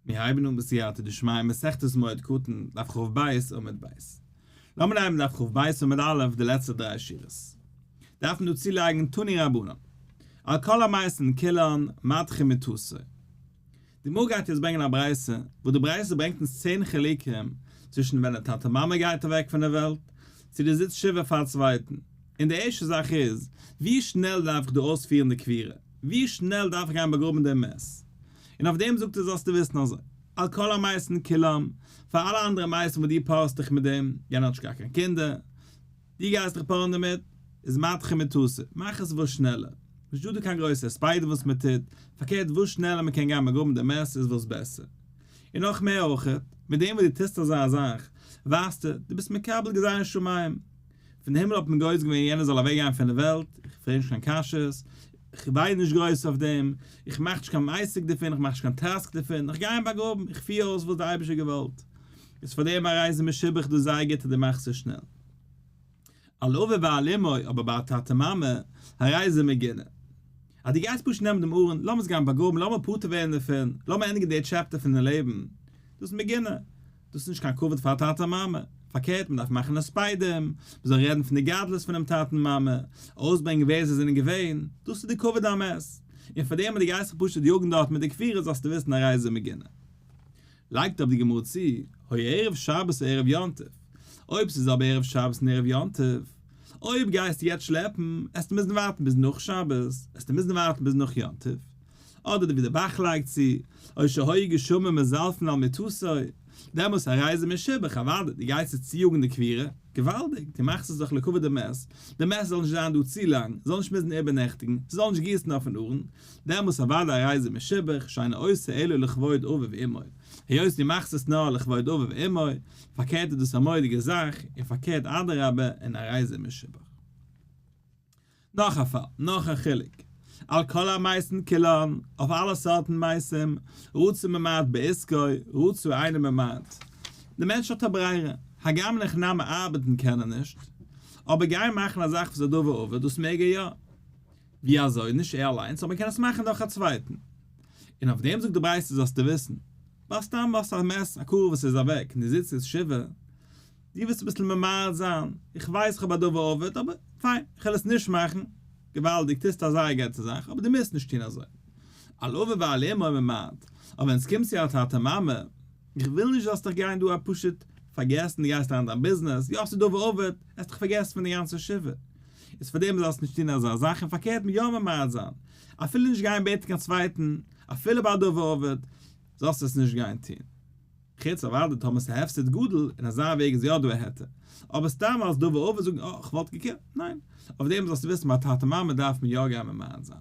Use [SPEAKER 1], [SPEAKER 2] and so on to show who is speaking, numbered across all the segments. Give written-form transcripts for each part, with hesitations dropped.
[SPEAKER 1] מיר הייבן אן בסייעתא דשמיא מסכת מועד קטן, דף כ"ב עמוד ב'. לאמיר הייבן דף כ"ב עמוד א' די לעצטע דריי שורות. דארף מען דא צולייגן תנו רבנן. על כל המתין כולן מדחה מיתתו. די גמרא גייט יעצט ברענגען א ברייתא, וואס די ברייתא ברענגט אונז צען חילוקים צווישן ווען די טאטע מאמע גייט אוועק פון דער וועלט, צו דו זיצט שבעה פאר א צווייטן. און די ערשטע זאך איז, ווי שנעל דארף איך דא אויספירן די קבירה? ווי שנעל דארף איך גיין באגראבן דעם מת? און אויף דעם זאגט ער זאלסטו וויסן אזוי, על כל המתין כולם, פאר אלע אנדערע מתים וואס דו פארסט דיך מיט דעם, יענער האט נישט געהאט קיין קינדער, דו גייסט דיך פארן דערמיט, איז מדחה מיתתו, מאך עס וואס שנעלער, נישט דא דא קיין גרויסע הספדים וואס מען טוט, פארקערט וואס שנעלער מען קען גיין באגראבן דעם מת איז וואס בעסער. און נאך מער אויכעט, מיט דעם וואס דו טוסט אזא זאך, ווייזטו, דו ביסט מקבל גזירת שמים. פון הימל האט מען גוזר געווען יענער זאל אוועק גיין פון די וועלט, איך פרעג נישט קיין קשיות, איך וויין נישט גרויס אויף דעם, איך מאך נישט קיין עסק דערפון, איך מאך נישט קיין טראסק דערפון, איך גיי אים באגראבן, איך פיר אויס וואס דער אייבערשטער האט געוואלט. איז פאר דעם הרי זה משובח דאס זייער גוט אז דו מאכסט עס שנעל. על אביו ועל אמו, אבער ביי א טאטע מאמע, הרי זה מגונה. אז דו גייסט פשוט נעמען דעם ארון, לאמיר עס גיין באגראבן, לאמיר פטור ווערן דערפון, לאמיר ענדיגן די chapter פון די לעבן, דאס איז מגונה. דאס איז נישט קיין כבוד פאר טאטע מאמע, פארקערט מען דארף מאכן הספדים, מען זאל רעדן פון די גדלות פונעם טאטן מאמע, אויסברענגען ווער זיי זענען געווען, דאס איז די כבוד המת, און פאר דעם אז דו גייסט זיך פשוט יאגן דארט מיט די קבורה זאלסטו וויסן הרי זה מגונה. לייגט אבער די גמרא צו, היה ערב שבת או ערב יום טוב, אויב ס'איז אבער ערב שבת און ערב יום טוב, אויב גייסטו יעצט שלעפן, עסטו מוזן ווארטן ביז נאך שבת, עסטו מוזן ווארטן ביז נאך יום טוב. אדער ווי דער ב"ח לייגט צו, או שהיו גשמים מזלפין על מיתתו, דעמאלס הרי זה משובח, אוודאי, דו גייסט עס צויאגן די קבירה, געוואלדיג, דו מאכסט עס דאך לכבוד די מת, די מת זאל נישט זיין דא צו לאנג, זאל נישט מוזן איבערנעכטיגן, ס'זאל נישט גיסן אויפן ארון, דעמאלס אוודאי הרי זה משובח, שאינו עושה אלא לכבוד אביו ואמו, היות דו מאכסט עס נאר לכבוד אביו ואמו, פארקערט איז דאס א מורא'דיגע זאך, און פארקערט אדרבה, און הרי זה משובח. נאך א פאל, נאך א חילוק. על כל המתין כולן, אויף אלע סארטן מתים, רצה ממעט בעסקו, רצה אינו ממעט. דער מענטש האט א ברירה, הגם אין הכי נמי ארבעטן קען ער נישט, אבער גיין מאכן א זאך וואס איז א דבר אבד, דאס מעג ער יא. ווי אזוי? נישט ער אליינס, אבער מען קען עס מאכן דורך א צווייטן. און אויף דעם זאגט די ברייתא זאלסטו וויסן, ביי סתם האסט א מת, א קרוב וואס איז אוועק, און דו זיצט יעצט שבעה, דו ווילסט אביסל ממעט זיין, איך ווייס איך האב א דבר אבד, אבער פיין, איך וועל עס נישט מאכן, געוואלדיג, טוסט א זייער גוטע זאך, אבער דו מוזט נישט טון אזוי. על אביו ועל אמו ממעט, אבער ווען עס קומט צו א טאטע מאמע, איך וויל נישט זאלסט דיך גיין דא א פשוט פארגעסן, דו גייסט אריין אין דיין ביזנעס, יא ס'איז דבר אבד, עסט דיך פארגעסן פון די גאנצע שבעה. איז פאר דעם זאלסט נישט טון אזא זאך, און פארקערט יא ממעט זיין, אפילו נישט גיין בעטן קיין צווייטן, אפילו ביי א דבר אבד, זאלסטו עס נישט גיין טון. חוץ אוודאי טאמער ס'איז הפסד גדול, אין אזא וועג איז יא דא א היתר. אבער סתם אלס דבר אבד זאגן אה, כ'וואלט געקענט, ניין. אויף דעם זאלסטו וויסן ביי טאטע מאמע דארף מען יא גיין ממעט זיין.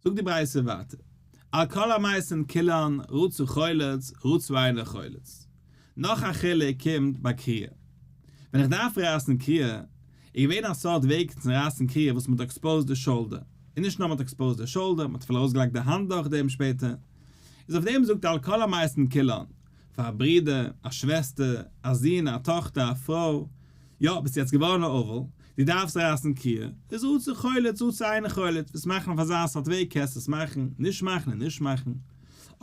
[SPEAKER 1] זאגט די ברייתא ווייטער, על כל המתין כולן רצה חולץ רצה אינו חולץ. נאך א חילוק קומט ביי קריעה. ווען איך דארף רייסן קריעה, איז געווען א סארט וועג צו רייסן קריעה וואס מ'האט exposed די shoulder. און נישט נאר מ'האט exposed די shoulder, מ'האט אפילו ארויסגעלייגט די האנט דורך דעם שפעטער. איז אויף דעם זאגט על כל המתין כולן, פאר א ברודער, א שוועסטער, א זון, א טאכטער, א פרוי, יא, ביסט יעצט געווארן א אבל, דו דארפסט רייסן קריעה, איז רצה חולץ, רצה אינו חולץ, ווילסט מאכן אויף אזא סארט וועג קענסט עס מאכן, נישט מאכן און נישט מאכן.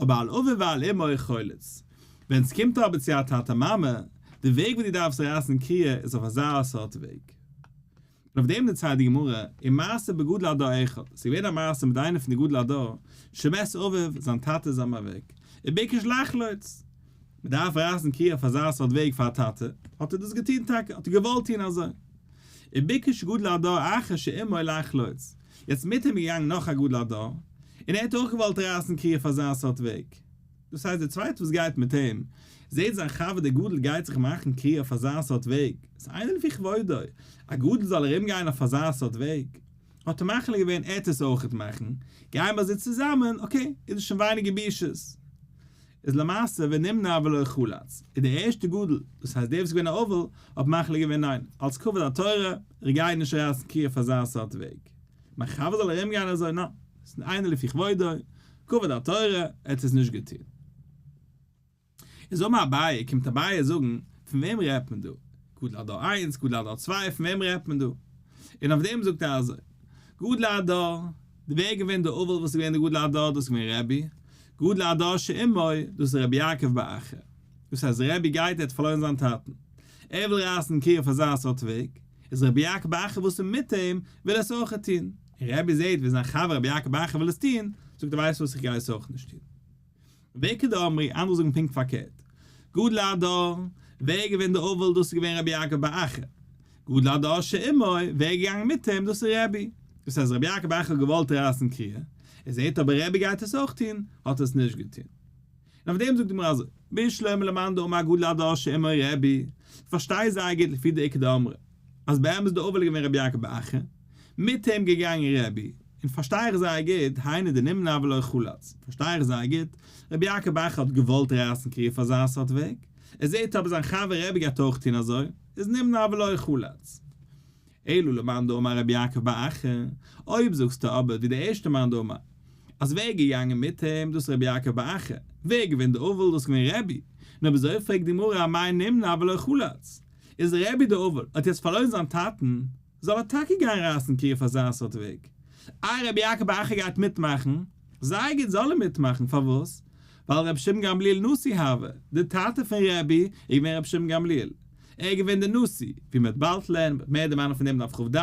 [SPEAKER 1] אבער על אביו ועל אמו חולץ. ווען ס'קומט אבער צו א טאטע מאמע, די וועג וואס דו דארפסט רייסן קריעה איז אויף אזא סארט וועג. און אויף דעם דערציילט די גמרא, ומעשה בגדול הדור אחד, ס'איז געווען א מעשה מיט איינער פון די גדול הדור, שמת אביו, זיין טאטע איז אים אוועק, וביקש לחלוץ, מ'דארף רייסן קריעה אויף אזא סארט וועג פאר א טאטע, האט ער דאס געטון טאקע, האט ער געוואלט טון אזוי. וביקש גדול הדור אחר שעמו לחלוץ, יעצט מיט אים איז געגאנגען נאך א גדול הדור, און ער האט אויך געוואלט רייסן קריעה אויף אזא סארט וועג. דאס הייסט דער צווייטער וואס גייט מיט אים, זעט זיין חבר דער גדול גייט זיך מאכן קריעה אויף אזא סארט וועג, איז אינו לפי כבודו, א גדול זאל ארום גיין אויף אזא סארט וועג, האט ער מחליט געווען ער וועט עס אויכעט מאכן, גייען מיר אזוי צוזאמען, okay, איז עס שוין ווייניגער בושות. איז למעשה ונמנע ולא חלץ, איז דער ערשטער גדול, דאס הייסט דער וואס איז געווען א אבל, האט מחליט געווען ניין, אלס כבוד התורה, איך גיי נישט רייסן קריעה אויף אזא סארט וועג. מיין חבר זאל ארום גיין אזוי, ניין, עס איז אינו לפי כבודו, כבוד התורה, ער האט עס נישט געטון. איז אמר אביי, קומט אביי זאגן, פון וועם רעדט מען דא? גדול הדור איינס, גדול הדור צוויי, פון וועם רעדט מען דא? און אויף דעם זאגט ער אזוי, גדול הדור, ווער איז געווען דער אבל וואס איז געווען דער גדול הדור, דאס איז געווען רבי. גדול הדור שעמו, דאס איז רבי יעקב בר אחא. דאס הייסט רבי גייט ער האט פארלוירן זיין טאטן. ער וויל רייסן קריעה אויף אזא סארט וועג, איז רבי יעקב בר אחא וואס איז מיט אים וויל עס אויכעט טון. און רבי זעט ווי זיין חבר רבי יעקב בר אחא וויל עס טון, זאגט ער ווייסט וואס איך גיי עס אויך נישט טון. ואיכא דאמרי, אנדערע זאגן פונקט פארקערט. גדול הדור, ווער איז געווען דער אבל, דאס איז געווען רבי יעקב בר אחא. גדול הדור שעמו, ווער איז געגאנגען מיט אים, דאס איז רבי. דאס הייסט רבי יעקב בר אחא האט געוואלט רייסן קריעה, ער זעט אבער רבי גייט עס אויך טון, האט ער עס נישט געטון. און אויף דעם זאגט די גמרא אזוי, בשלמא למאן דאמר גדול הדור שעמו רבי, פארשטיי זייער גוט לפי די איכא דאמרי, אז באמת איז דער אבל געווען רבי יעקב בר אחא, מיט אים געגאנגען רבי, און פארשטיי איך זייער גוט, היינו דנימנע ולא חלץ, פארשטיי איך זייער גוט, רבי יעקב בר אחא האט געוואלט רייסן קריעה אויף אזא סארט וועג, ער זעט אבער זיין חבר רבי גייט אויך טון אזוי, איז נימנע ולא חלץ. אלא למאן דאמר רבי יעקב בר אחא, אויב זאגסטו אבער ווי דער ערשטער מאן דאמר, אז ווער איז געגאנגען מיט אים, דאס איז רבי יעקב בר אחא, ווער איז געווען דער אבל, דאס איז געווען רבי, נו אויב אזוי פרעגט די גמרא אמאי נימנע ולא חלץ, איז רבי דער אבל, האט יעצט פארלוירן זיין טאטן, זאל ער טאקע גיין רייסן קריעה אויף אזא סארט וועג? איי רבי יעקב בר אחא גייט מיטמאכן? זייער גוט זאל ער מיטמאכן, פארוואס? ווייל רבי שמעון גמליאל נשיא הוה, די טאטע פון רבי איז געווען רבי שמעון גמליאל, ער איז געווען דער נשיא, ווי מען וועט באלד לערנען, מ'וועט מער דערמאנען פון דעם דף כ"ד,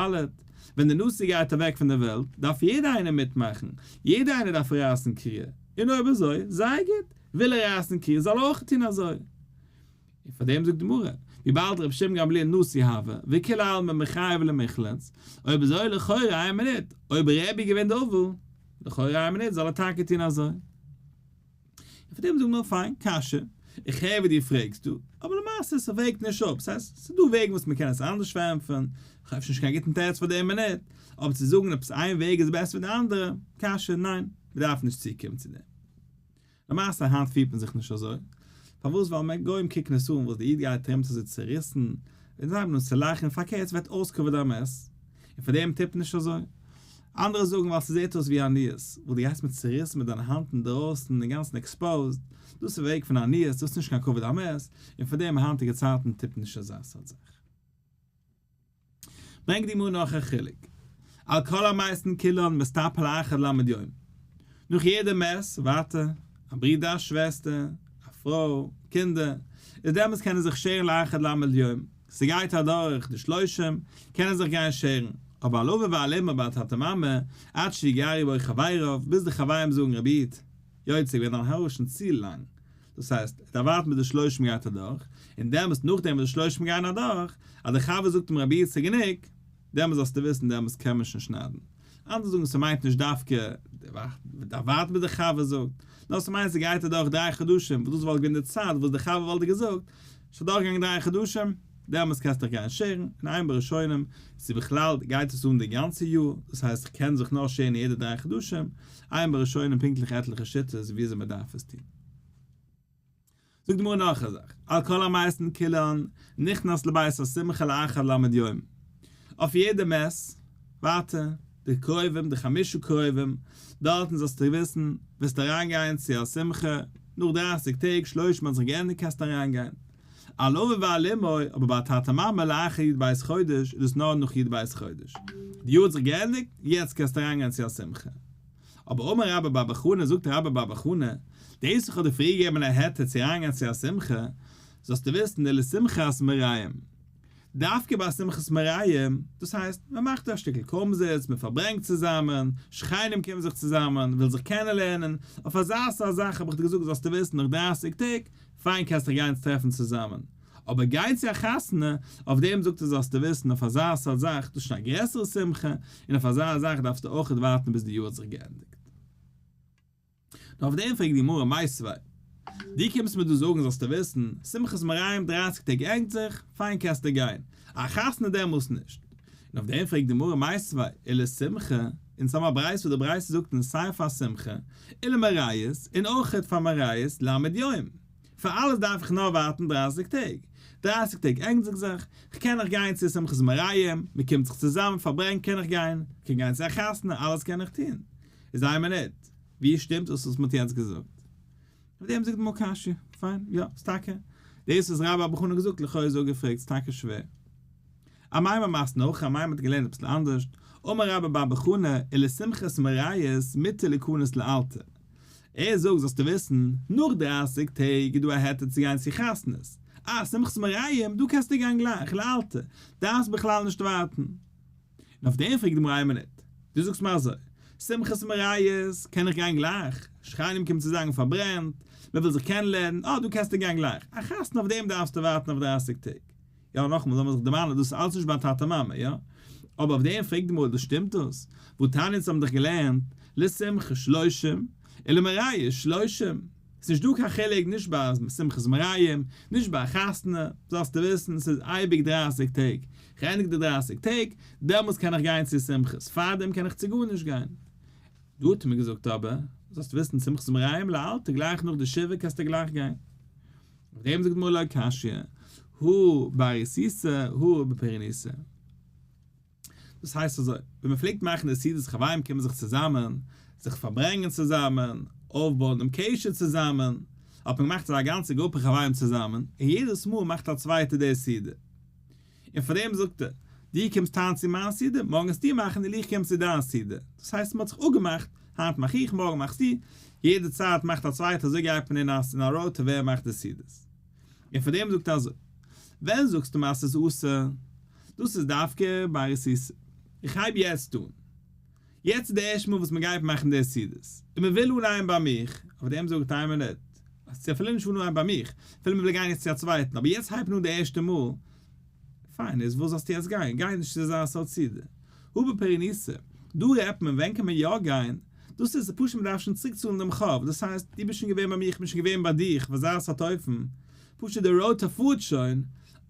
[SPEAKER 1] ווען דער נשיא גייט אוועק פון דער וועלט, דארף יעדער איינער מיטמאכן, יעדער איינער דארף רייסן קריעה, און אויב אזוי, זייער גוט, וויל ער רייסן קריעה זאל ער אויך טון אזוי. און פאר דעם זאגט די גמרא, וויבאלד רבי שמעון גמליאל נשיא הוה, וכולי עלמא מיחייב למיחלץ, אויב אזוי לכאורה איין מינוט, אויב רבי געווען די אבל, לכאורה איין מינוט זאל ער טאקע טון אזוי. און פאר דעם זאגט מען פיין, קשיא, איך הער ווי דו פרעגסט דא, אבער למעשה ס'וועגט נישט אפ, ס'הייסט, ס'איז דא וועגן וואס מ'קען עס אנדערש פארענטפערן, כ'האב אפשר נישט קיין גוטן תירוץ פאר די מינוט, אבער צו זאגן עפעס איין וועג איז בעסער ווי די אנדערע, קשיא, ניין, מ'דארף נישט צוקומען צו דעם. למעשה היינט פירט מען זיך נישט אזוי, פארוואס ווייל מער גוים קוקן עס אן וואס די איד גייט ארום אזוי צוריסן, און זיי הייבן אן צו לאכן, פארקערט ס'ווערט אויס כבוד המת, און פאר דעם טוט מען נישט אזוי. אנדערע זאגן ווייל ס'זעט אויס ווי עניות, וואס דו גייסט מיט צוריסן מיט דיינע האנט אינדרויסן אינגאנצן exposed, דאס איז וועג פון עניות, דאס איז נישט קיין כבוד המת, און פאר דעם היינטיגע צייטן טוט מען נישט אזא סארט זאך. ברענגט די גמרא נאך א חילוק, על כל המתין כולן מסתפר לאחר ל' יום, נאך יעדע מת, ווייטער, א ברודער א שוועסטער, א פרוי, קינדער, איז דעמאלטס קענען זיך שערן לאחר ל' יום, ס'גייט אדורך די שלושים, קענען זיך גיין שערן, אבער על אביו ועל אמו ביי טאטע מאמע, עד שיגערו בו חבריו, ביז די חברים זאגן רבי איד, יוצא געווען דיין האר שוין צו לאנג, דאס הייסט, ער דארף ווארטן ביז די שלושים גייט אדורך, און דעמאלס נאכדעם וואס די שלושים גייען אדורך, אז דער חבר זאגט אים רבי ס'איז גענוג, דעמאלס זאלסטו וויסן דעמאלס קען מען שוין שניידן. אנדערע זאגן ס'מיינט נישט דווקא דארף ווארטן ביז דער חבר זאגט, נאר ס'מיינט ס'גייט אדורך דריי חדשים, וואס דאס וואלט געווען די צייט וואס דער חבר וואלט דיר געזאגט, ס'איז אדורכגעגאנגען דריי חדשים, דעמאלס קענסטו דיך גיין שערן, און עיין בראשונים, צו בכלל גייט עס אן די גאנצע יאר, דאס הייסט איך קען זיך נאר שערן יעדע דריי חדשים, עיין בראשונים פונקטליך עטליכע שיטות וויאזוי מען דארף עס טון. זאגט די גמרא נאך א זאך, על כל המתין כולן נכנס לבית השמחה לאחר ל' יום, אויף יעדע מת, ווייטער, די קרובים, די חמשה קרובים, דארטן זאלסטו וויסן, וועסטו אריינגיין צו א שמחה, נאך דרייסיג טעג, שלושים האט זיך געענדיגט קענסטו אריינגיין. על אביו ועל אמו, אבער ביי טאטע מאמע לאחר י"ב חודש איז דאס נאר נאך י"ב חודש. די יאר האט זיך געענדיגט, יעצט קענסטו אריינגיין צו א שמחה. אבער אמר רבה בר בר חנה, זאגט רבה בר בר חנה, דאס איך האב דיר פריער געגעבן א היתר צו אריינגיין צו א שמחה, זאלסטו וויסן, ולשמחת מרעים. דווקא ביי שמחת מרעים, דאס הייסט, מען מאכט א שטיקל קומזיץ, מען פארברענגט צוזאמען, שכנים קומען זיך צוזאמען, ווילן זיך קענענלערנען, אויף אזא סארט זאך האב איך דיר געזאגט זאלסטו וויסן נאך דרייסיג טעג, פיין קענסט דיך גיין טרעפן צוזאמען, אבער גיין צו א חתונה, אויף דעם זאגט ער זאלסטו וויסן אויף אזא סארט זאך, דאס איז שוין א גרעסערע שמחה, און אויף אזא זאך דארפסטו אויכעט ווארטן ביז די יאר האט זיך געענדיגט. נאר אויף דעם פרעגט די גמרא מיתיבי, דו קומסט מיר דא זאגן זאלסטו וויסן, שמחת מרעים דרייסיג טעג ענדיגט זיך, פיין קענסטו גיין, א חתונה דעמאלס נישט. און אויף דעם פרעגט די גמרא מיתיבי, ולשמחה, אונז האבן א ברייתא וואס די ברייתא זאגט אונז סיי פאר שמחה, ולמראות, און אויכעט פאר מראות, ל' יום. פאר אלעס דארף איך נאר ווארטן דרייסיג טעג. דרייסיג טעג ענדיגט זיך, כ'קען נאך גיין צו שמחת מרעים, מ'קומט זיך צוזאמען פארברענגן קען איך גיין, כ'קען גיין צו א חתונה, אלעס קען איך טון. איז איין מינוט, ווי שטימט דאס וואס מ'האט יעצט געזאגט? אויף דעם זאגט די גמרא קשיא, פיין, יא, ס'טאקע דאס וואס רבה בר בר חנה האט געזאגט, לכאו' איז אפגעפרעגט, ס'טאקע שווער. אמימר מתני הכי, אמימר האט געלערנט אביסל אנדערשט, אמר רבה בר בר חנה, ולשמחת מראות מותר ליכנס לאלתר. ער זאגט זאלסטו וויסן, נאך דרייסיג טעג איז דא א היתר צו גיין צו חתונות, אה שמחת מרעים, דא קענסטו גיין גלייך, לאלתר, דארפסט בכלל נישט ווארטן. און אויף דעם פרעגט די גמרא איין מינוט, דו זאגסט מיר אזוי, שמחת מרעיות קען איך גיין גלייך, שכנים קומען צו זאגן פארברענט, מען וויל זיך קענלערנען, אה דא קענסטו גיין גלייך, א חתונה אויף דעם דארפסטו ווארטן אויף דרייסיג טעג. יא נאכאמאל זאל מען זיך דערמאנען דאס איז אלץ נישט ביי טאטע מאמע, יא? אבער אויף דעם פרעגט די גמרא דאס שטימט דאס? והתניא אונז האבן דאך געלערנט לשמחה שלושים ולמרעיות שלושים, ס'נישט דא קיין חילוק נישט ביי שמחת מרעים נישט ביי א חתונה, זאלסטו וויסן ס'איז אייביג דרייסיג טעג, כ'ענדיג די דרייסיג טעג דעמאלטס קען איך גיין צו שמחות, פארדעם קען איך צו גארנישט גיין. דא האט ער מיר געזאגט אבער זאלסטו וויסן שמחת מרעים לאלתר גלייך נאך די שבעה קענסטו גלייך גיין. אויף דעם זאגט די גמרא לא קשיא, הא בעריסותא הא בפורענותא. דאס הייסט אזוי, ווען מען פלעגט מאכן די סעודות חברים קומען זיך צוזאמען, זיך פארברענגען צוזאמען, אויפבויען דעם קשר צוזאמען, האט מען געמאכט אזא גאנצע גרופע חברים צוזאמען, און יעדעס מאל מאכט א צווייטער די סעודה. און פאר דעם זאגט ער, דו קומסט היינט צו מיין סעודה, מארגן וועסטו מאכן און איך קום צו דיין סעודה. דאס הייסט מען האט זיך אפגעמאכט, היינט מאך איך, מארגן מאכסטו, יעדע צייט מאכט א צווייטער, אזוי גייט מען אין א אין א ראטע ווער מאכט די סעודות. און פאר דעם זאגט ער אזוי, ווען זאגסטו מיר אז ס'איז אסור? דאס איז דווקא בעריסותא. איך הייב יעצט אן. יעצט איז די ערשטע מאל וואס מען גייט מאכן די סעודות, און מען וויל אנהייבן ביי מיך, אויף דעם זאגט איין מינוט, אז צו אפילו נישט אנהייבן ביי מיך, אפילו מען וויל גיין יעצט צו א צווייטן, אבער יעצט הייבט מען אן די ערשטע מאל, פיין, איז וואס זאלסטו יעצט גיין, גיי נישט צו אזא סארט סעודה. הא בפורענותא, דא רעדט מען ווען קען מען יא גיין, דאס איז פשוט מען דארף שוין צוריק צאלן דעם חוב, דאס הייסט, דו ביסט שוין געווען ביי מיך, איך בין שוין געווען ביי דיך, אויף אזא סארט אופן, פשוט די ראטע פארט שוין,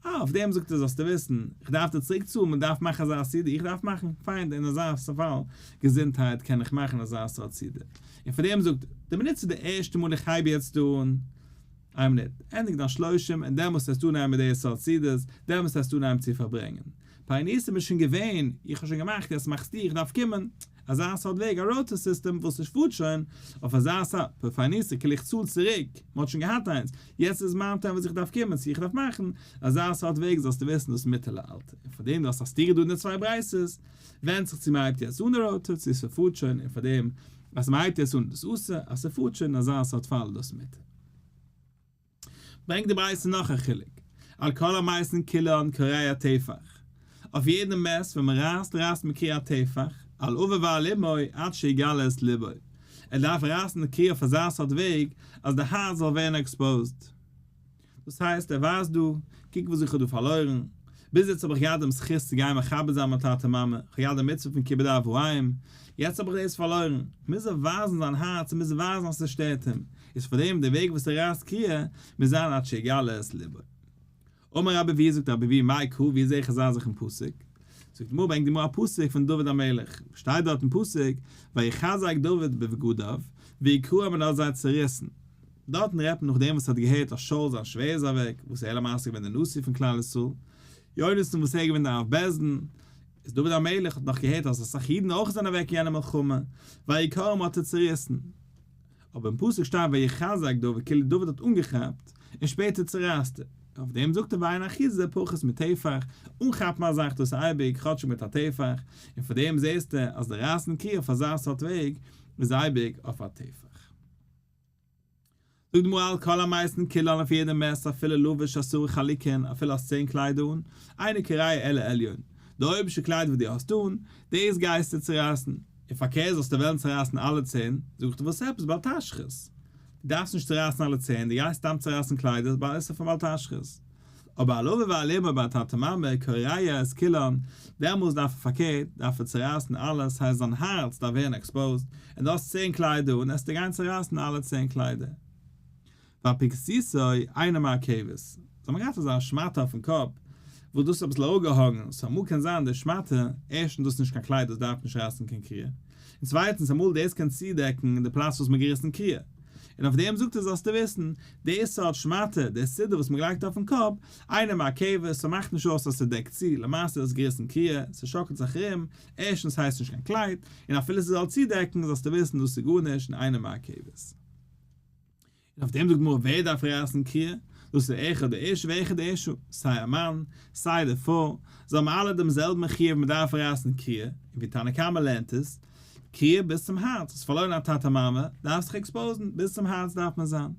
[SPEAKER 1] אה, אויף דעם זאגט ער זאלסטו וויסן, איך דארף דיר צוריק צאלן, מען דארף מאכן אזא סעודה, איך דארף מאכן, פיין, אין אזא פאל, געזונטהייט, קען איך מאכן אזא סארט סעודה. און פאר דעם זאגט ער, די מינוט ס'איז די ערשטע מאל איך הייב יעצט אן, איין מינוט, ענדיג דיין שלושים און דעמאלסט וועסטו אנהייבן מיט די סארט סעודות, דעמאלסט וועסטו אנהייבן צו פארברענגען. פורענותא איז שוין געווען, איך האב שוין געמאכט, יעצט מאכסטו, איך דארף קומען. אזא סארט וועג, א ראטע סיסטעם וואס עס פארט שוין אויף אזא סארט פורענותא, כאילו איך צאל צוריק, מען האט שוין געהאט איינס, יעצט איז מיין turn וואס איך דארף קומען, צו איך דארף מאכן, אזא סארט וועג זאלסטו וויסן דאס מותר לאלתר, און פאר דעם דו האסט א סתירה דא אין די צוויי ברייתות, ווענדט זיך צו מען הייבט יעצט אן די ראטע צו ס'פארט שוין, און פאר דעם אז מען הייבט יעצט אן איז דאס אסור, אז ס'פארט שוין אזא סארט פאל איז דאס מותר. ברענגט די ברייתא נאך א חילוק, על כל המתין כולן קורע טפח, אויף יעדן מת ווען מען רייסט רייסט מען קריעה טפח, על אביו ועל אמו עד שיגלה את לבו, ער דארף רייסן די קריעה אויף אזא סארט וועג אז די הארץ זאל ווערן exposed. דאס הייסט ער ווייזט דא, קוק וואס איך האב דא פארלוירן, ביז יעצט האב איך געהאט דעם זכות צו גיין מכבד זיין מיין טאטע מאמע, איך האב געהאט די מצוה פון כיבוד אב ואם, יעצט האב איך דאס פארלוירן, מוז ער ווייזן זיין הארץ און מוז ווייזן אז ס'שטערט אים, איז פאר דעם די וועג וואס ער רייסט קריעה מוז זיין עד שיגלה את לבו. אמר רבי אבהו זאגט רבי אבהו מאי קרא ווי זעה איך אזא זאך אין פסוק? זאגט די גמרא ברענגט די גמרא א פסוק פון דוד המלך, שטייט דארט אין פסוק ויחזק דוד בבגדיו ויקרעם און האט זיי צעריסן, דארטן רעדט מען נאכדעם וואס ער האט געהערט אז שאול זיין שווער איז אוועק, וואס ער למעשה געווען דער נשיא פון כלל ישראל, יונתן וואס ער איז געווען דער אב בית דין, איז דוד המלך האט נאך געהערט אז אסאך אידן אויך זענען אוועק אין יענע מלחמה, ויקרעם האט ער צעריסן. אבער אין פסוק שטייט ויחזק דוד כאילו דוד האט אנגעכאפט און שפעטער צורייסט ער. אויף דעם זאגט ער ואין אחיזה פחות מטפח, אנכאפן א זאך דאס איז אייביג כאטשיג מיט א טפח, און פון דעם זעסטו אז די רייסן קריעה אויף אזא סארט וועג איז אייביג אויף א טפח. זאגט די גמרא על כל המתין כולן אויף יעדע מת אפילו לבש עשרה חלוקין אפילו האסט צען קליידער אן, אינו קורע אלא עליון, די אויבערשטע קלייד וואס דו האסט אן, דאס גייסטו צורייסן, און פארקערט זאלסטו וועלן צורייסן אלע צען, זאג איך דיר וואס עפעס בל תשחית? דו דארפסט נישט צורייסן אלע צען, דו גייסט סתם צורייסן קליידער בל איסור פון בל תשחית. אבער על אביו ועל אמו ביי טאטע מאמע, קורע את כולן, דעמאלס דארף ער פארקערט, דארף ער צורייסן אלעס, הייסט זיין הארץ דארף ווערן exposed, און דו האסט צען קליידער אן, עסטו גיין צורייסן אלע צען קליידער. ואפיקתו אינה מעכבת, זיי האבן געהאט אזא שמאטע אויפן קאפ, וואס דאס איז אביסל אראפגעהאנגען, so אמאל קען זיין די שמאטע, ערשטנס דאס איז נישט קיין קלייד דאס דארף נישט רייסן קיין קריעה, און צווייטנס אמאל דאס קען צודעקן די פלאץ וואס מען געריסן קריעה, און אויף דעם זאגט ער זאלסטו וויסן, די סארט שמאטע, די סידור וואס מען געלייגט אויפן קאפ, אינה מעכבת, ס'מאכט נישט אויס אז ס'דעקט צו, למעשה איז עס געריסן קריעה, ס'שאקלט זיך ארום, ערשטנס הייסט נישט קיין קלייד, און אפילו ס'זאל צודעקן, זאלסטו וויסן דאס איז גארנישט און אינה מעכבת. און אויף דעם זאגט גמרא ווער דארף רייסן קריעה, דאס איז אחד האיש ואחד האשה, סיי א מאן, סיי די פרוי, זיי האבן אלע דעם זעלבן חיוב מען דארף רייסן קריעה, און ווי תנא קמא לערנט עס, קריעה ביז צום הארץ, האסט פארלוירן א טאטע מאמע, דארפסט זיך expose ן, ביז צום הארץ דארף מען זיין.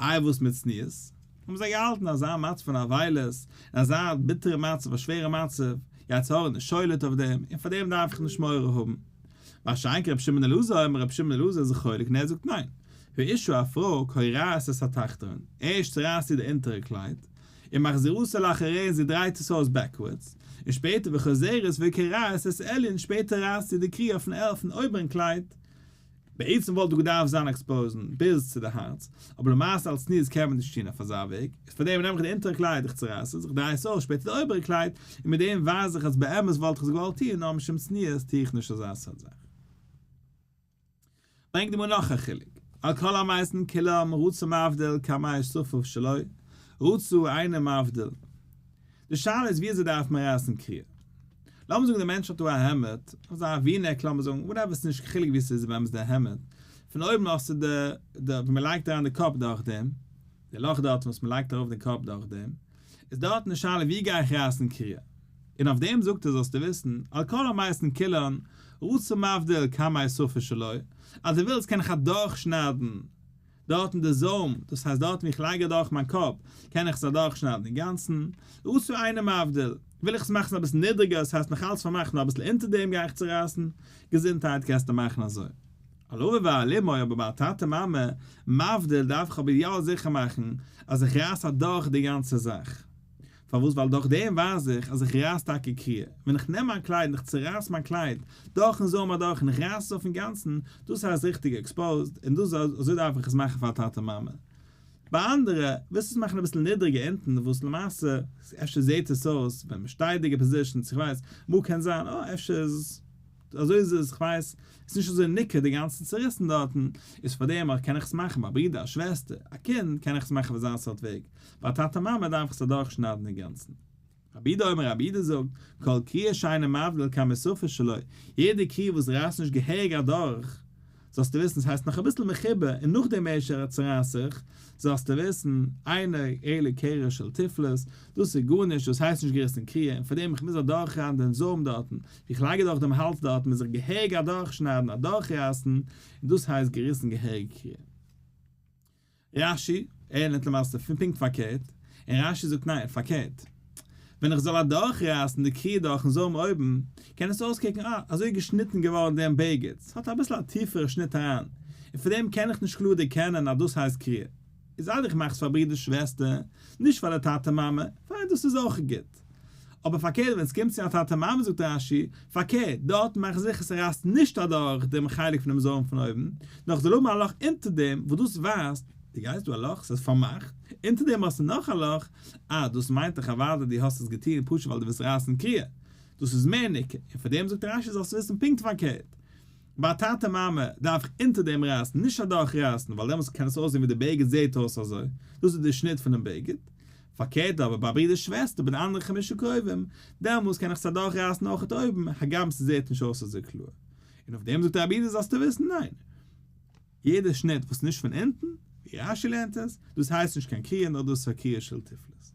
[SPEAKER 1] איי וואס מיט צניעות? האבן זיי געהאלטן אזא מצב פון אבילות, און אזא ביטערע מצב, א שווערע מצב, יצר הרע איז שולט אויף דעם, און פאר דעם דארף איך נישט מורא האבן. מה שאין כן רבי שמעון אלעזר, רבי שמעון אלעזר איז זיך חולק און ער זאגט ניין, האשה א פרוי קורעת את התחתון, ערשט צורייסט זי די אונטערע קלייד, און מחזירתו לאחוריה און זי דרייט עס אויס backwards, און שפעטער וחוזרת וקורעת את העליון שפעטער רייסט זי די קריעה אויפן אויבערן קלייד. בעצם וואלט דא געדארפט זיין expose ן ביז צו די הארץ, אבער למעשה אלס צניעות קען מען נישט טון אויף אזא וועג, איז פארדעם נעם איך די אונטערע קלייד איך צורייס עס, איך דריי עס אויס שפעטער די אויבערע קלייד, און מיט דעם ווייז איך אז באמת וואלט איך עס געוואלט טון נאר משום צניעות טו איך נישט אזא סארט זאך. ברענגט די גמרא נאך א חילוק, על כל המתין כולם רצה מבדיל קמי שפה שלו, רצה אינו מבדיל. די שאלה איז ווי אזוי דארף מען רייסן קריעה? לאמיר זאגן די מענטש האט דא א העמד, אזא V-neck לאמיר זאגן, whatever ס'נישט קיין חילוק ווי ס'איז באמת די העמד, פון אויבן האסטו די די ווי מ'לייגט אריין די קאפ דורך דעם, די לאך דארטן וואס מ'לייגט ארויף די קאפ דורך דעם, איז דארטן די שאלה ווי גיי איך רייסן קריעה? און אויף דעם זאגט ער זאלסטו וויסן, על כל המתין כולן, רצה מבדיל קמי שפה שלו, אז דו ווילסט קען איך אדורכשניידן דארטן די זוים, דאס הייסט דארטן ווי איך לייג אדורך מיין קאפ, קען איך עס אדורכשניידן אינגאנצן, רצה אינו מבדיל, וויל איך עס מאכן אביסל נידריגער, עס הייסט נאך אלץ פארמאכט נאר אביסל אונטער דעם גיי איך צורייסן, געזונטהייט קענסטו מאכן אזוי. על אביו ועל אמו אבער ביי א טאטע מאמע, מבדיל דארף איך אבער יא זיכער מאכן אז איך רייס אדורך די גאנצע זאך. פארוואס? ווייל דורך דעם ווייז איך אז איך רייס טאקע קריעה. ווען איך נעם מיין קלייד און איך צורייס מיין קלייד דורכן זוים אדורך און איך רייס עס אויף אינגאנצן, דאס הייסט ריכטיג exposed, און דאס אזוי דארף איך עס מאכן פאר טאטע מאמע. ביי אנדערע ווילסטו עס מאכן אביסל נידריגער אונטן וואס למעשה אפשר זעהט עס אויס ווען מען שטיידיגע positions איך ווייס אמאל קען זיין אה אפשר איז אזוי איז עס כ'ווייס עס איז נישט אזוי ניכר די גאנצע צוריסן דארטן איז פארדעם קען איך עס מאכן ביי א ברודער א שוועסטער א קינד קען איך עס מאכן אויף אזא סארט וועג ביי טאטע מאמע דארף איך עס אדורכשניידן אינגאנצן. רבי יהודה אומר רבי יהודה זאגט, כל קריעה שאינה מבדיל קמי שפה שלו, יעדע קריעה וואס רייסט נישט געהעריג אדורך, זאלסטו וויסן עס הייסט נאך אביסל מחובר און נאכדעם ערשט צורייס איך, זאלסטו וויסן, אינו אלא קרע של תפלות, דאס איז גארנישט, דאס הייסט נישט געריסן קריעה, און פארדעם איך מוז אדורכרייסן דעם זוים דארטן, ווי איך לייג אדורך דעם האלז דארטן מוז איך געהעריג אדורכשניידן, אדורכרייסן, און דאס הייסט געריסן געהעריג קריעה. רש"י, ער לערנט למעשה פון פונקט פארקערט, און רש"י זאגט ניין, פארקערט. ווען איך זאל אדורכרייסן די קריעה דורכן זוים אויבן, קען עס אויסקוקן אה, אזוי איז געשניטן געווארן דעם בגד, ס'האט אביסל א טיפערע שניט אריין, און פון דעם קען איך נישט קלאר דערקענען אז דאס הייסט קריעה. איז איידער איך מאך עס פאר ברודער שוועסטער, נישט פאר די טאטע מאמע, פיין דאס איז אויך גוט. אבער פארקערט ווען עס קומט צו א טאטע מאמע זאגט רש"י, פארקערט, דארט מאך זיכער ס'רייסט נישט אדורך דעם חלק פונעם זוים פון אויבן, נאר כ'זאל האבן א לאך אונטער דעם וואס דאס ווייזט, דו גייסט דא א לאך, ס'איז פארמאכט, אונטער דעם האסטו נאך א לאך, אה דאס מיינט דאך אוודאי דו האסט עס געטון פשוט ווייל דו ווילסט רייסן קריעה, דאס איז מער ניכר, און פאר דעם זאגט רש"י זאלסט וויסן פונקט פארקערט, ביי טאטע מאמע דארף איך אונטער דעם רייסן, נישט אדורך רייסן, ווייל דעמאלטס קען עס אויסזען ווי די בגד זעט אויס אזוי, דאס איז די שניט פונעם בגד. פארקערט אבער ביי ברודער שוועסטער ביי די אנדערע חמשה קרובים, דעמאלס קען איך עס אדורך רייסן אויכעט אויבן, הגם ס'זעט נישט אויס אזוי קלאר. און אויף דעם זאגט רבי יהודה זאלסטו וויסן ניין. יעדע שניט וואס נישט פון אונטן, ווי רש"י לערנט עס, דאס הייסט נישט קיין קריעה נאר דאס איז א קריעה של תפלות.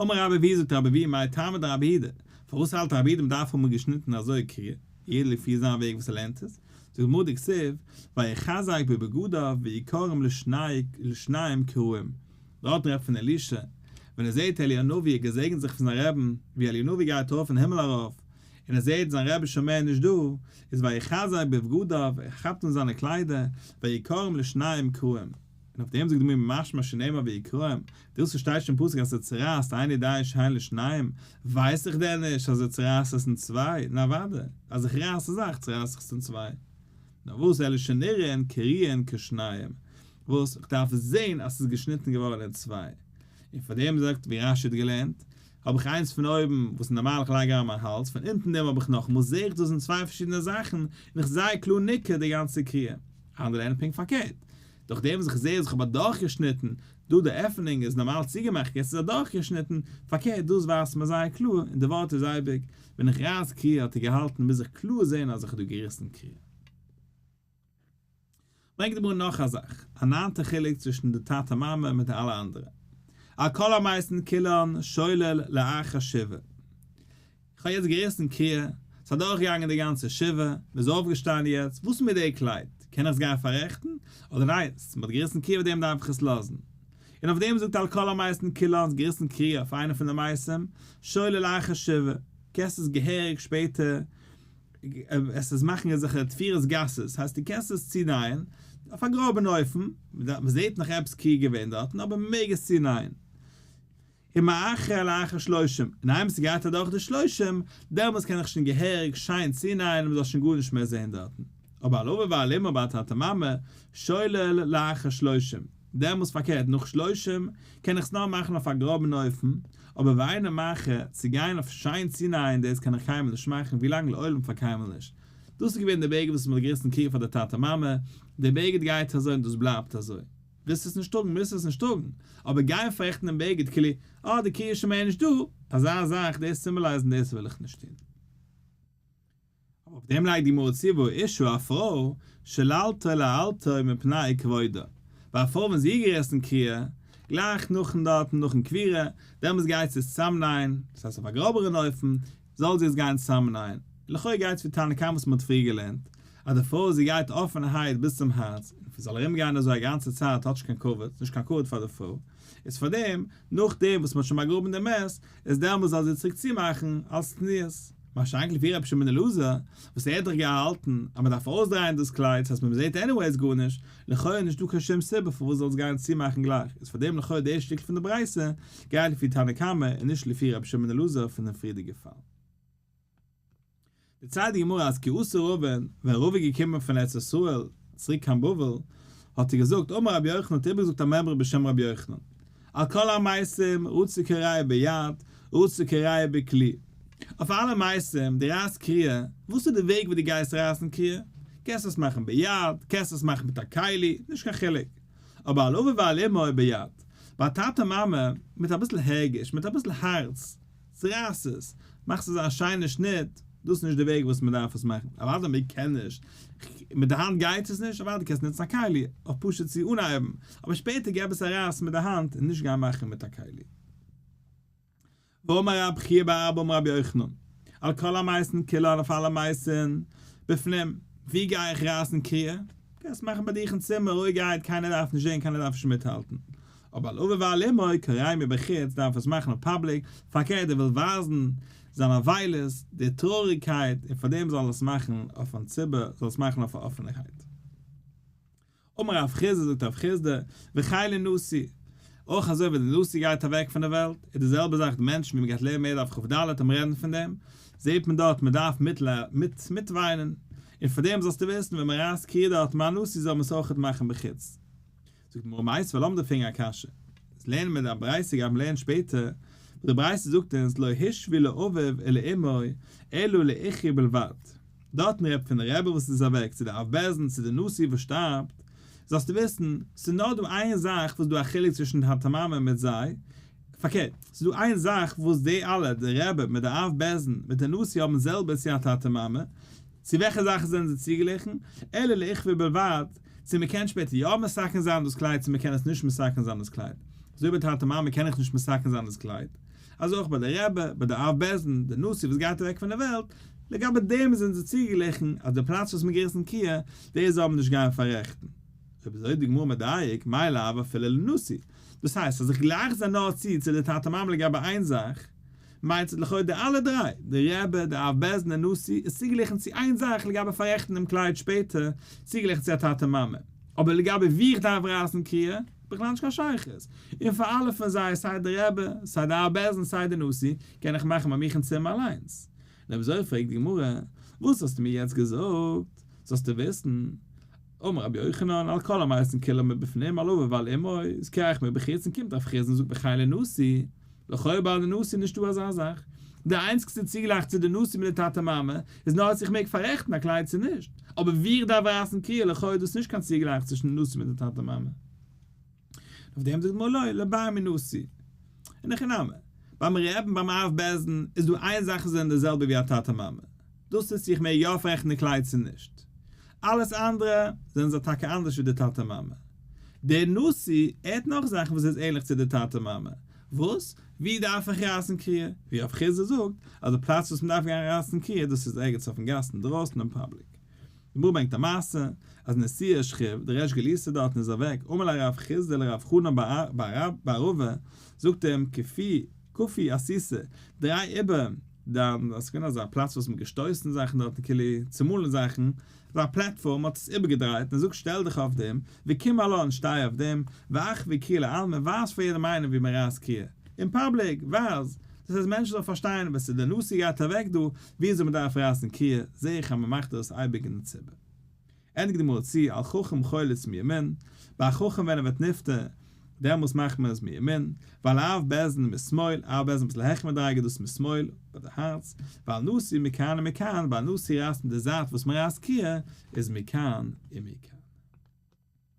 [SPEAKER 1] אמר רבי אבהו זאגט רבי אבהו מאי טעמא דרבי יהודה, פארוואס האלט רבי יהודה מ'דארף האבן געשניטן אזוי קריעה, יעדער לפי זיין וועג וואס ער לערנט עס, זאגט גמרא דכתיב, ויחזק בבגדיו ויקרעם לשניים קרעים, דארטן רעדט פון אלישע, ווען ער זעט אלי' הנביא ער געזעגנט זיך פון זיין רעבן, ווי אלי' הנביא גייט ארויף אין הימל ארויף, און ער זעט זיין רבי שוין מער נישט דא, איז ויחזק בבגדיו, ער כאפט אן זיינע קליידער, ויקרעם לשניים קרעים. און אויף דעם זאגט די גמרא משמע שנאמר ויקרעם, דאס וואס שטייט שוין אין פסוק אז ער צורייסט איני יודע שהן לשניים, ווייס איך דען נישט אז ער צורייסט עס אין צוויי, נו אוודאי, אז איך רייס א זאך צורייס איך עס אין צוויי. נאר וואס אלא שנראין קרועין כשניים, וואס איך דארף זען אז ס'איז געשניטן געווארן אין צוויי. און פאר דעם זאגט ווי רש"י האט געלערנט, האב איך איינס פון אויבן וואס נארמאל איך לייג אריין מיין האלז, פון אונטן דעם האב איך נאכאמאל, זע איך דאס זענען צוויי פארשידענע זאכן, און איך זייער קלאר ניכר די גאנצע קריעה. אנדערע לערנען פונקט פארקערט, דורך דעם וואס איך זע אז איך האב אדורכגעשניטן, דא די עפענונג איז נארמאל צוגעמאכט יעצט איז אדורכגעשניטן, פארקערט דאס ווייזט מיר זייער קלאר, און די ווארט איז אייביג, ווען איך רייס קריעה האט ער געהאלטן מוז איך קלאר זען אז איך האב דא געריסן קריעה. ברענגט די גמרא נאך א זאך, א ניינטע חילוק צווישן די טאטע מאמע מיט די אלע אנדערע. על כל המתין כולן שולל לאחר שבעה. איך האב יעצט געריסן קריעה, ס'איז אדורכגעגאנגען די גאנצע שבעה, מ'איז אויפגעשטאנען יעצט, וואס מיט די קלייד? קען איך עס גיין פאררעכטן? אדער ניין, מ'האט געריסן קריעה אויף דעם דארף איך עס לאזן. און אויף דעם זאגט על כל המתים כולן געריסן קריעה אויף איינע פון די מתים, שולל לאחר שבעה, קענסט עס געהעריג שפעטער עס איז מאכן אזעלכע תפירות גסות, הייסט דו קענסט עס צונייען אויף א גראבן אופן, מ'זעט נאך עפעס קריעה געווען דארטן אבער מ'מעג עס צונייען. ומאחר לאחר שלושים, און איינמאל ס'גייט אדורך די שלושים, דעמאלטס קען איך שוין געהעריג שיין צונייען און מ'זאל שוין גארנישט מער זען דארטן. אבער על אביו ועל אמו ביי טאטע מאמע, שולל לאחר שלושים, דעמאלטס פארקערט נאך שלושים קען איך עס נאר מאכן אויף א גראבן אופן, אבער ואינו מאחר, צו גיין אויף שיין צונייען דאס קען איך קיינמאל נישט מאכן, ווילאנג לעולם פאר קיינמאל נישט. דאס איז געווען די בגד וואס מ'האט געריסן קריעה פאר די טאטע מאמע, די בגד גייט אזוי און דאס בלייבט אזוי. ווילסט עס נישט טראגן מוזט עס נישט טראגן, אבער גיין פאררעכטן דעם בגד כאילו אה די קריעה איז שוין מער נישט דא, אזא זאך דאס סימבאלייזן דאס וויל איך נישט טון. אבער אויף דעם לייגט די גמרא צו והאשה א פרוי שוללתו לאלתר מפני כבודה, ביי א פרוי ווען זי איז געריסן קריעה, גלייך נאכן דארטן נאכן קבירה, דעמאלטס גייט זי עס צוזאמנייען, דאס הייסט אויף א גראבערן אופן, זאל זי עס גיין צוזאמנייען. לכאו' גייט עס ווי תנא קמא וואס מען האט פריער געלערנט, אז די פרוי זי גייט אפענערהייט ביז צום הארץ, און זי זאל ארום גיין אזוי א גאנצע צייט האט נישט קיין כבוד, נישט קיין כבוד פאר די פרוי, איז פארדעם, נאכדעם וואס מען האט שוין באגראבן די מת, איז דעמאלס זאל זי צוריק צומאכן אלס צניעות. מה שאין כן לפי רבי שמעון אלעזר, וואס ער האט דאך געהאלטן אז מען דארף אויסדרייען דאס קלייד, ס'הייסט מען זעט anyways גארנישט, לכאו' איז נישטא קיין שום סיבה פארוואס זאל עס גיין צומאכן גלייך, איז פארדעם לכאו' די שטיקל פון די ברייתא גייט לפי תנא קמא און נישט לפי רבי שמעון אלעזר פון דעם פריערדיגע פאל. דערציילט די גמרא אז כי אתא רבין, ווען רבא איז געקומען פון ארץ ישראל צוריק קיין בבל, האט ער געזאגט, אמר רבי יוחנן האט איבערגעזאגט א מימרא בשם רבי יוחנן, על כל המתים רצה קורע ביד, רצה קורע בכלי. אויף אלע מתים, דו רייסט קריעה, וואס איז די וועג ווי דו גייסט רייסן קריעה? קענסט עס מאכן ביד, קענסט עס מאכן מיט א כלי, נישט קיין חילוק. אבער על אביו ועל אמו ביד. ביי טאטע מאמע, מיט אביסל הרגש, מיט אביסל הארץ, צורייס עס, מאכסט אזא שיינע שניט, דאס איז נישט די וועג וואס מען דארף עס מאכן, אוודאי מען קען נישט, מיט די האנט גייט עס נישט, אוודאי קענסט נוצן א כלי, אויף פשוט צו אנהייבן, אבער שפעטער געב עס א רייס מיט די האנט און נישט גיין מאכן מיט א כלי. ואמר רב חייא בר אבא אמר רבי יוחנן, על כל המתים כולן אויף אלע מתים, בפנים, ווי גיי איך רייסן קריעה? קענסט מאכן ביי דיך אין צימער רואיגערהייט קיינער דארף נישט זען קיינער דארף נישט מיטהאלטן, אבער על אביו ועל אמו קורע מבחוץ דארף עס מאכן אויף public, פארקערט ער וויל ווייזן זיין אבילות, די טרויעריגקייט, און פארדעם זאל ער עס מאכן אויפן ציבור, זאל עס מאכן אויף א אפענערהייט. אמר רב חסדא זאגט רב חסדא, וכן לנשיא, אויך אזוי ווען די נשיא גייט אוועק פון די וועלט, איז די זעלבע זאך די מענטשן ווי מען גייט לערנען מער דף כ"ד און רעדן פון דעם, זעט מען דארט מען דארף מיטוויינען, און פארדעם זאלסטו וויסן ווען מען רייסט קריעה דארט ביי א נשיא זאל מען עס אויכעט מאכן בחוץ. זאגט די גמרא מיתיבי לאמיר דיר פרעגן א קשיא, אונז לערנען מיט א ברייתא גייט מען לערנען שפעטער, וואס די ברייתא זאגט אונז לא הושוו לאביו ולאמו אלא לאחי בלבד, דארטן רעדט פון די רבי וואס איז אוועק, צו די אב בית דין, צו די נשיא וואס שטארבט, זאלסטו וויסן, ס'איז נאר דא איין זאך וואס איז דא א חילוק צווישן די טאטע מאמע מיט זיי, פארקערט, ס'איז דא איין זאך וואס די אלע, די רבי מיט די אב בית דין מיט די נשיא האבן זעלבע צו א טאטע מאמע, צו וועלכע זאכן זענען זיי צוגעגליכן, אלא לאחוה בלבד, צו מען קען שפעטער יא מתקן זיין דאס קלייד צו מען קען עס נישט מתקן זיין דאס קלייד. אזוי ביי טאטע מאמע קען איך נישט מתקן זיין דאס קלייד, אזוי אויך ביי די רבי, ביי די אב בית דין, די נשיא וואס גייט אוועק פון די וועלט, לגבי דעם זענען זיי צוגעגליכן אז די פלאץ וואס מען געריסן קריעה, דאס זאל מען נישט גיין פאררעכטן. אויב אזוי איז די גמרא מדייק, מאי לאו אפילו לנשיא. דאס הייסט אז איך גלייך זיי נאר צו צו די טאטע מאמע לגבי איין זאך, מיינט עס לכאו' די אלע דריי, די רבי, די אב בית דין און נשיא, איז צוגעגליכן צו איין זאך לגבי פאררעכטן דעם קלייד שפעטער, צוגעגליכן צו א טאטע מאמע. אבער לגבי ווי איך דארף רייסן קריעה, בכלל נישט קיין שייכות. און פאר אלע פון זיי, סיי די רבי, סיי די אב בית דין, סיי די נשיא, קען איך מאכן ביי מיך אין צימער אליינס. און אויב אזוי פרעגט די גמרא, וואס האסטו מיר יעצט געזאגט? זאלסטו וויסן, אמר רבי יוחנן, על כל המתים כולן מבפנים על אביו ועל אמו, איז קורע מבחוץ און קומט רב חסדא און זאגט וכן לנשיא, לכאו' ביי די נשיא נישטא אזא זאך. די איינציגסטע צוגלייך צו די נשיא מיט די טאטע מאמע איז נאר אז איך מעג פאררעכטן א קלייד צו נישט, אבער ווי איך דארף רייסן קריעה לכאו' איז דאס נישט קיין צוגלייך צווישן די נשיא מיט די טאטע מאמע. אויף דעם זאגט די גמרא לא, לבר מנשיא. אין הכי נמי, ביים רעבן ביים אב בית דין איז דא איין זאך וואס זענען די זעלבע ווי א טאטע מאמע, דאס איז צו איך מעג יא פאררעכטן די קלייד צו נישט. אלעס אנדערע זענען זיי טאקע אנדערש ווי די טאטע מאמע. דער נשיא, ער האט נאך זאכן וואס איז ענליך צו די טאטע מאמע. וואס? ווי דארף איך רייסן קריעה? ווי רב חסדא זאגט אז די פלאץ וואס מען דארף גיין רייסן קריעה דאס איז ערגעץ אויפן גאס אינדרויסן אין public. די גמרא ברענגט א מעשה אז נשיאה שכיב, דער ריש גלותא דארטן איז אוועק, אמר ליה רב חסדא לרב חנן בר רבא, זאגט ער אים כפי כפי אסיסא, דריי איבער דיין, עס איז געווען אזא פלאץ וואס מען האט געשטויסן זאכן דארטן כאילו צומאלן זאכן, אזא platform, האט עס איבערגעדרייט און זאגט שטעל דיך אויף דעם, וקום עלה און שטיי אויף דעם, ואחוי קריעה לעלמא, ווייז פאר יעדעם איינעם ווי מען רייסט קריעה, אין public, ווייז, דאס הייסט מענטשן זאלן פארשטיין ווען ס'איז דער נשיא גייט אוועק דא, ווי אזוי מען דארף רייסן קריעה, זעה איך אז מען מאכט דאס אייביג אין די ציבור. ענדיגט די גמרא צו, על חכם חולץ מימין, ביי א חכם ווען ער ווערט נפטר, דעמאלס מאכט מען עס מימין, ועל אב בית דין משמאל, אב בית דין אביסל העכער מדריגה דאס משמאל, ביי די הארץ, ועל נשיא מכאן ומכאן, ביי א נשיא רייסט מען די זייט וואס מען רייסט קריעה, איז מכאן ומכאן.